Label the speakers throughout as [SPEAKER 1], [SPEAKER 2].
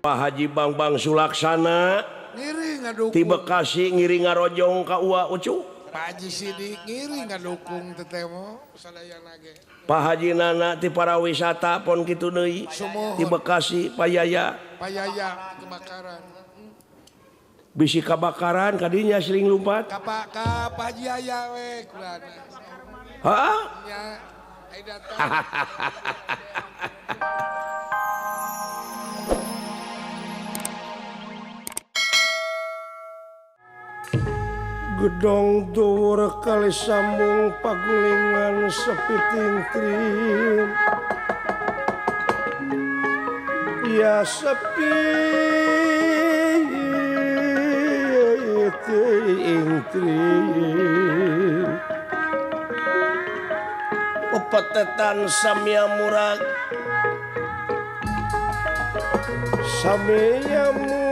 [SPEAKER 1] Pak Haji Bangbang Sulaksana ti Bekasi ngiring ngarojong ka Uwa Ucu.
[SPEAKER 2] Pak Haji Sidik ngiring ngadukung tetemo sadayana ge.
[SPEAKER 1] Pak Haji Nana ti para wisata pon kitu deui ti Bekasi Pak Yaya.
[SPEAKER 2] Pak Yaya kebakaran.
[SPEAKER 1] Bisi kabakaran kadinya sering lumpat.
[SPEAKER 2] Ka Pak Haji Yaya we kulana.
[SPEAKER 1] Heeh.
[SPEAKER 2] Nya ai datang.
[SPEAKER 1] Gedong dhuwur kali sambung pagulingan sepi tingkrim. Ya sepi tingkrim. Pepetetan samya murag. Samya murag.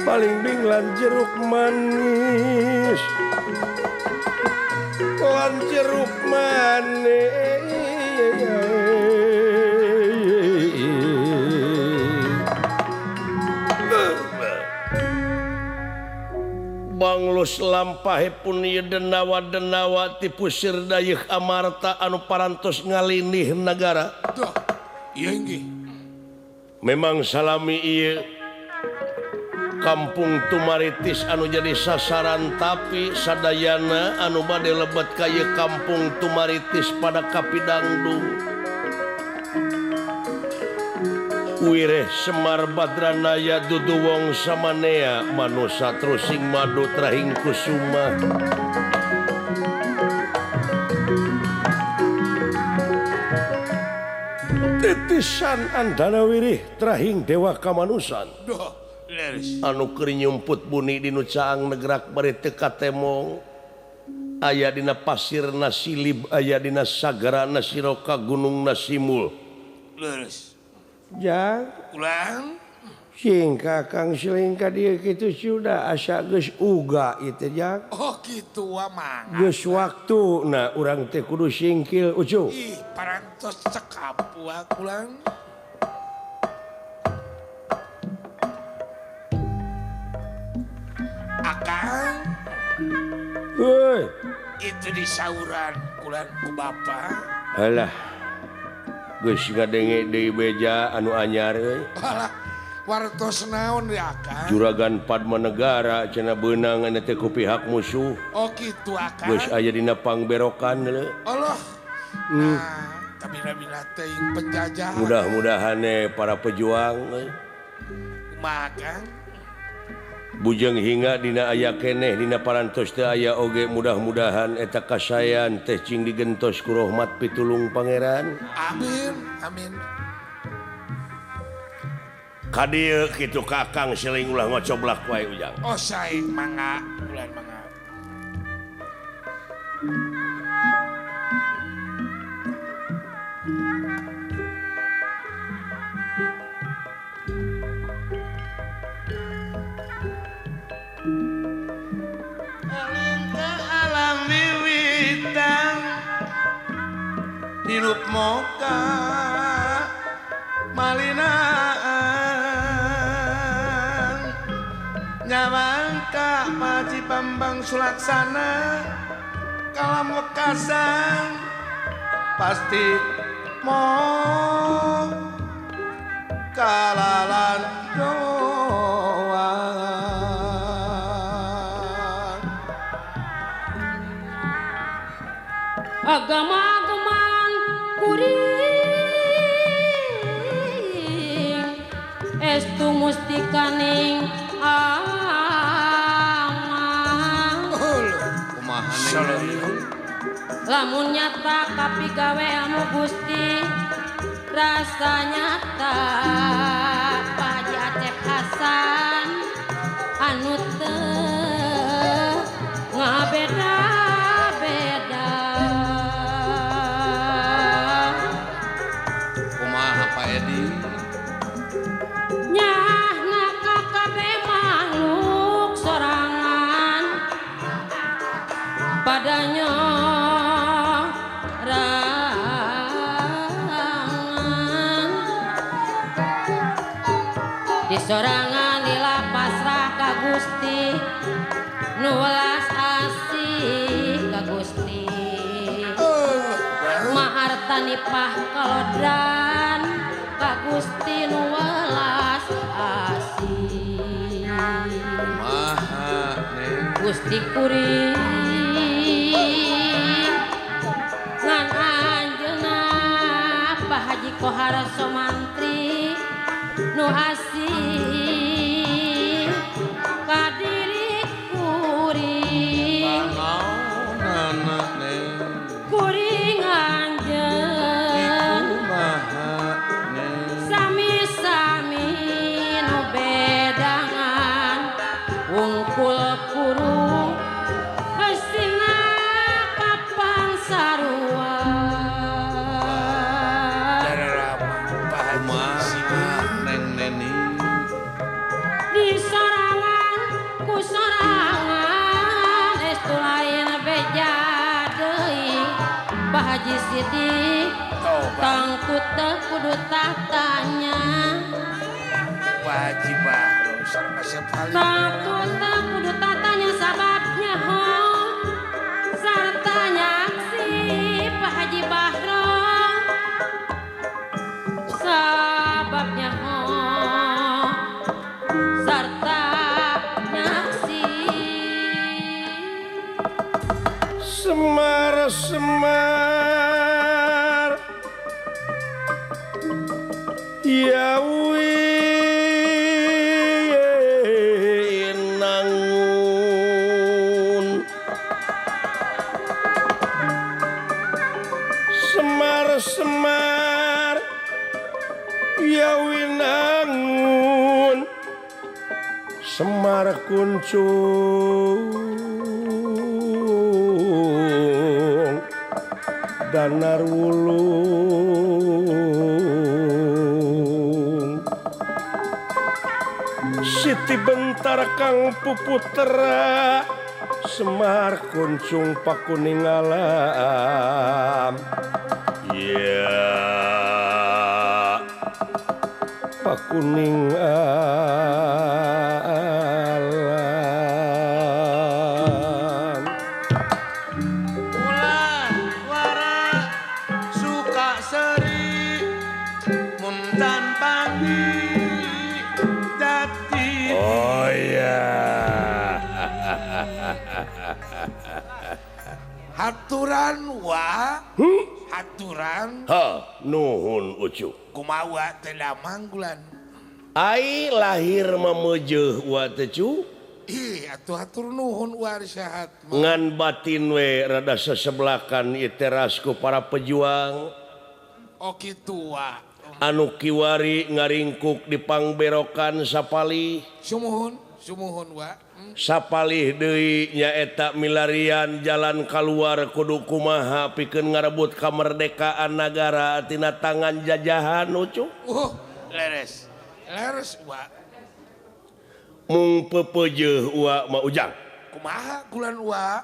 [SPEAKER 1] Paling binglan jeruk manis, lan jeruk manis. Banglus lampahipun ieu denawa-denawa ti pusir dayeuh amarta anu parantos ngalinih nagara.
[SPEAKER 2] Duh, ieu inggih.
[SPEAKER 1] Memang salami ieu Kampung Tumaritis anu jadi sasaran tapi sadayana anu bade lebet ka ieu Kampung Tumaritis pada kapidangdung. Wireh Semar Badranaya dudu wong samanea manusa trusing madu trahing kusuma. Titisan andana wirih trahing dewa kamanusan.
[SPEAKER 2] Duh.
[SPEAKER 1] Anu keur nyumput buni di nu caang negrak bari teu katemong. Aya dina pasir nasilib, aya dina sagara nasiroka gunung nasimul.
[SPEAKER 2] Leres.
[SPEAKER 1] Jang
[SPEAKER 2] ulang
[SPEAKER 1] sing kakang siling ka dieu kitu sudah asa geus uga ieu teh jang.
[SPEAKER 2] Oh kitu mah.
[SPEAKER 1] Geus waktuna urang teh kudu singkil Ucu.
[SPEAKER 2] Ih parantos cekap ulang. Akang,
[SPEAKER 1] hei,
[SPEAKER 2] itu di sauran kulan ku bapa.
[SPEAKER 1] Alah, geus ngadenge deui beja anu anyar euy.
[SPEAKER 2] Alah, wartos naon deui akang?
[SPEAKER 1] Juragan Padma Negara cenah beunang anu teh ku pihak musuh.
[SPEAKER 2] Oh kitu akang.
[SPEAKER 1] Geus aya dina pangberokan leuh.
[SPEAKER 2] Allah. Nah, kabina-bina teuing penjajah.
[SPEAKER 1] Mudah-mudahan para pejuang euy.
[SPEAKER 2] Kumaha akang?
[SPEAKER 1] Bujeng hingga dina aya keneh dina parantos teu aya oge mudah-mudahan eta kasayan teh cing digentos ku rahmat pitulung pangeran.
[SPEAKER 2] Amin amin.
[SPEAKER 1] Ka dieu kitu kakang seling ulah ngocoblak wae Ujang.
[SPEAKER 2] Oh sae mangga bulan mangga.
[SPEAKER 3] Hirup moka malinaan nyawangka Paji Bambang Sulaksana kalam wekasan pasti mo kalalan doan.
[SPEAKER 4] Agama kuring estu mustikaning amang lamun nyata kapigawe anu Gusti rasa nyata Pak Haji Acep Hasan anu teu ngabeda-beda.
[SPEAKER 3] Pak Edi
[SPEAKER 4] nyahna kakabeh makhluk sorangan padanya Di sorangan lila pasrah ka Gusti nu welas asih ka Gusti maharta nipah kalodran ka Gusti nu welas asih
[SPEAKER 3] Maha
[SPEAKER 4] Gusti kuring ngan anjeunna Pak Haji Kohar Somantri nu asih ka diri kuring kuring anjeun sami-sami nu bedangan wungkul kurung eusina kapan sarua di sorangan ku sorangan estu lain beja deui Pak Haji Sidik tangtu teu kudu tatanya
[SPEAKER 2] Pak Haji Bahro sareng Asep Halim
[SPEAKER 4] tangtu teu kudu tatanya sababnya ho sarta nyaksi Pak Haji Bahro sababnya ho sarta nyaksi
[SPEAKER 1] Semar semar ya winangun Semar semar ya winangun Semar kuncung danar wulung Siti bentar kang puputera Semar kuncung pakuning alam ya pakuning alam
[SPEAKER 3] Ulah wara suka seri mun tan pagi dadi.
[SPEAKER 1] Oh iya.
[SPEAKER 2] Haturan wa haturan
[SPEAKER 1] Ha nuhun ucu
[SPEAKER 2] kumaha wa teh damanggulan
[SPEAKER 1] ai lahir mamejeuh wa teh cu.
[SPEAKER 2] Ih atuh hatur nuhun wa sehat
[SPEAKER 1] ngan batin we rada sesebelakan ieu terasku para pejuang.
[SPEAKER 2] Oh kitu wa
[SPEAKER 1] anu kiwari ngaringkuk di pangberokan sapalih
[SPEAKER 2] sumuhun sumuhun wa
[SPEAKER 1] sapalih deui nyaeta milarian jalan kaluar kudu kumaha pikeun ngarebut kamerdekaan nagara tina tangan jajahan ucu.
[SPEAKER 2] Leres leres wa
[SPEAKER 1] mung pepeujeuh wa ma ujang
[SPEAKER 2] kumaha kulan wa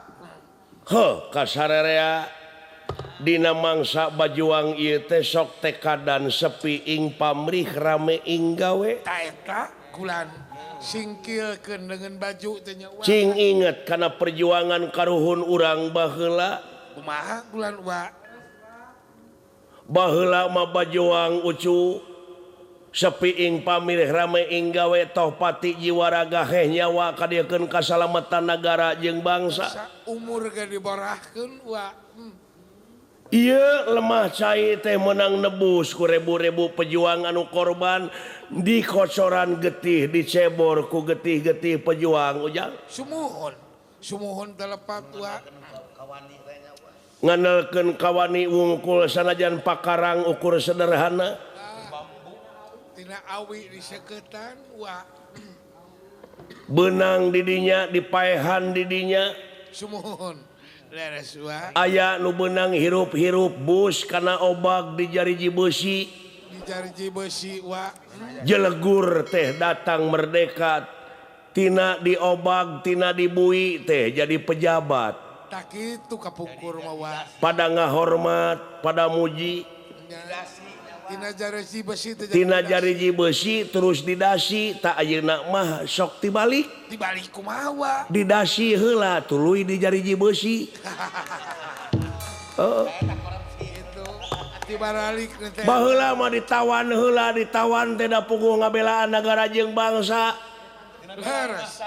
[SPEAKER 1] heuh kasarerea dina mangsa bajuang ieu teh sok tekadan sepi ing pamrih rame ing gawe
[SPEAKER 2] ta eta kulan singkilkeun dengan baju teh nya wa
[SPEAKER 1] cing inget kana perjuangan karuhun urang baheula
[SPEAKER 2] kumaha kulan wa
[SPEAKER 1] baheula mah bajuang ucu sepi ing pamrih rame ing gawe toh pati jiwa raga heh nyawa kadieukeun kasalamatan nagara jeung bangsa
[SPEAKER 2] umur ge diborahkeun wa
[SPEAKER 1] ieu lemah cai teh menang nebus ku rebu-rebu pejuang anu korban di kocoran getih dicebor ku getih-getih pejuang ujang
[SPEAKER 2] sumuhun sumuhun telepat wa
[SPEAKER 1] ngandelkeun kawani wungkul sanajan pakarang ukur sederhana
[SPEAKER 2] tina awi diseketan wa
[SPEAKER 1] benang didinya dipaehan didinya
[SPEAKER 2] sumuhun leres wa
[SPEAKER 1] aya nu benang hirup-hirup bus kana obag di jariji beusi
[SPEAKER 2] di jariji beusi wa
[SPEAKER 1] jelegur teh datang merdeka tina diobag tina dibui teh jadi pejabat.
[SPEAKER 2] Tah kitu kapungkur mah wa.
[SPEAKER 1] Pada ngahormat, pada muji.
[SPEAKER 2] Tina jariji besi teh.
[SPEAKER 1] Tina jariji besi terus didasi tak ayeuna mah sok tibalik.
[SPEAKER 2] Dibalik kumaha wa?
[SPEAKER 1] Didasi heula tuluy di jariji besi. Heeh.
[SPEAKER 2] Itu
[SPEAKER 1] baheula mah ditawan heula ditawan teh da puguh ngabelaan nagara jeung bangsa.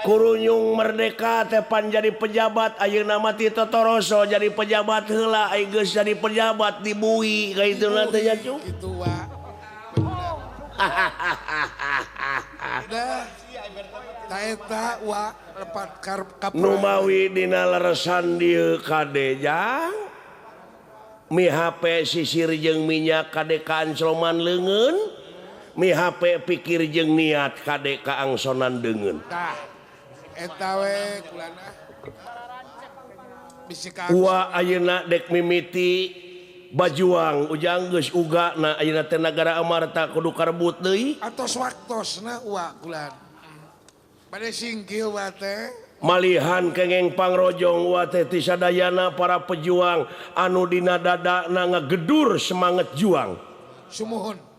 [SPEAKER 1] Kurunyung merdeka teh pan jadi pejabat ayeuna mah ti totoroso jadi pejabat heula ai geus jadi pejabat dibui ka itu teh nya cu.
[SPEAKER 2] Kitu wa. Dah. Ta eta wa lepat kap.
[SPEAKER 1] Numawi dina leresan dieu kade jang. Mi HP sisir jeung minyak kade kaancoman leungeun. Mi HP pikir jeung niat kade kaangsonan deungeun.
[SPEAKER 2] Tah eta we kulana. Bisi ka
[SPEAKER 1] Wa ayeuna dek mimiti bajuang ujang geus ugana ayeuna teh nagara Amarta kudu karebut deui.
[SPEAKER 2] Atos waktosna wa kulan. Bade singkil wa teh.
[SPEAKER 1] Malihan kengeng pangrojong wa teh ti sadayana para pejuang anu dina dadana ngagedur semangat juang.
[SPEAKER 2] Sumuhun.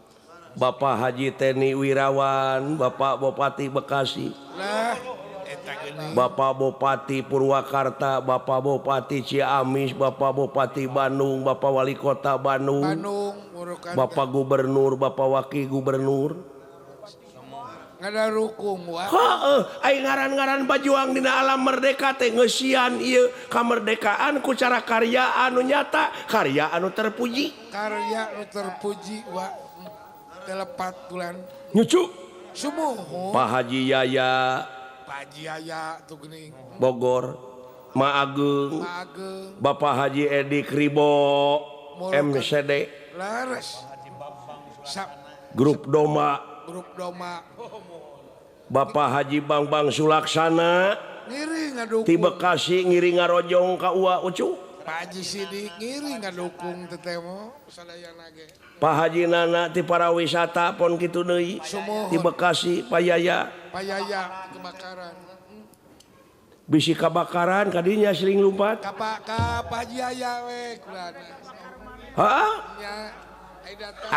[SPEAKER 1] Bapak Haji Teni Wirawan, Bapak Bupati Bekasi,
[SPEAKER 2] lah, eta geuning.
[SPEAKER 1] Bapak Bupati Purwakarta, Bapak Bupati Ciamis, Bapak Bupati Bandung, Bapak Wali Kota Bandung,
[SPEAKER 2] Bandung, Purwakarta.
[SPEAKER 1] Bapak Gubernur, Bapak Wakil Gubernur.
[SPEAKER 2] Ngadarukung wa.
[SPEAKER 1] Heeh, ai ngaran-ngaran bajuang dina alam merdeka teh ngeusian ieu kamerdekaan ku cara karya anu nyata, karya anu terpuji.
[SPEAKER 2] Karya anu terpuji wa. Telepat bulan.
[SPEAKER 1] Nyucu.
[SPEAKER 2] Sumuhun.
[SPEAKER 1] Pak Haji Yaya.
[SPEAKER 2] Pak Haji Yaya tuh geuning.
[SPEAKER 1] Bogor. Ma Ageng.
[SPEAKER 2] Ma Ageng.
[SPEAKER 1] Bapak Haji Edi Kribo MCD.
[SPEAKER 2] Leres.
[SPEAKER 1] Grup Doma.
[SPEAKER 2] Grup Doma.
[SPEAKER 1] Bapak Haji Bangbang Sulaksana.
[SPEAKER 2] Ngiring ngadukung.
[SPEAKER 1] Ti Bekasi ngiring ngarojong ka Ua Ucu.
[SPEAKER 2] Pak Haji Sidik ngiring ngadukung tetemo sadayana ge.
[SPEAKER 1] Pak Haji Nana ti para wisata pon kitu deui. Ti Bekasi Pak Yaya.
[SPEAKER 2] Pak Yaya kebakaran.
[SPEAKER 1] Bisi kabakaran kadinya sering lumpat.
[SPEAKER 2] Ka Pak ka Pak Haji Yaya we kulana.
[SPEAKER 1] Heeh.
[SPEAKER 2] Nya ai datang.